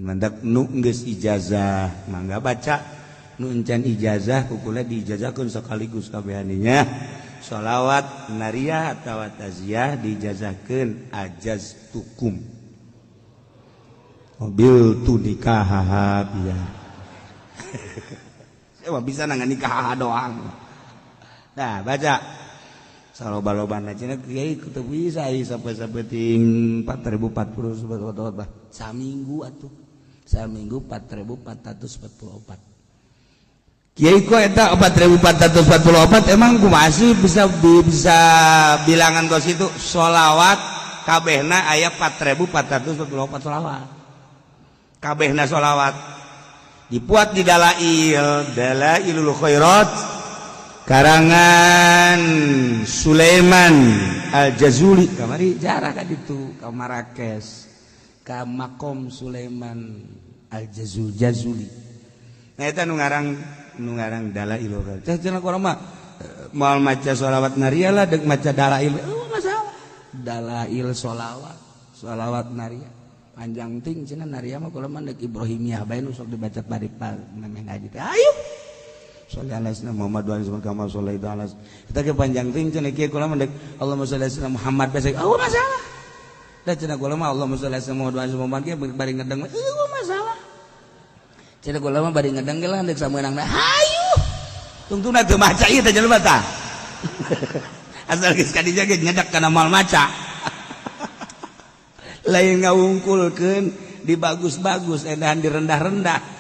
Dan mandak nu geus ijazah mangga baca, nu encan ijazah kukula diijazahkeun sekaligus kabehaninya. Sholawat nariyah atawa taziah diijazahkeun, ajaztukum mobil tu nikah biar saya mah bisa nangan nikah doang. Nah, baca saloba-lobana cenah kiai kudu bisa sampai sapeting 4040 sobat saminggu atuh, saminggu 4444. Kiai kok eta 4444 emang kumaha sih bisa bisa bilangan kos itu? Sholawat kabehna aya 4444 sholawat kabehna. Sholawat dibuat di Dalail, Dalailul Khairat karangan Sulaiman Al-Jazuli. Kamari jarah ka ditu ka Marrakesh, ka makom Sulaiman Al-Jazuli Jazuli. Nah, eta nu ngarang Dalailul Khairat. Teh cenah urang mah moal maca sholawat nariyah lah, dek maca dalail. Oh, masalah dalail sholawat, sholawat nariyah panjang ting cenah. Nariyah mah kula mah dek Ibrahimiyah bae nu sok dibaca bari memeh ngaji teh. Ayo sholli ala sayyidina Muhammad wa alihi kama shallaita ala kita ke panjang ting cenah. Kieu kula mah dek Allahumma sholli ala sayyidina Muhammad bae. Oh, masalah da cenah kula mah Allahumma sholli ala sayyidina Muhammad wa alihi Muhammad ge bari ngedeng. Oh, masalah cenah kula mah bari ngedeng ge lah dek sameunangna. Hayu, tungtungna teu maca ieu teh jelema tah, asal geus ka dinya ge nyedak kana moal maca. Lain ngawungkulkeun, dibagus-bagus edahan, direndah-rendah.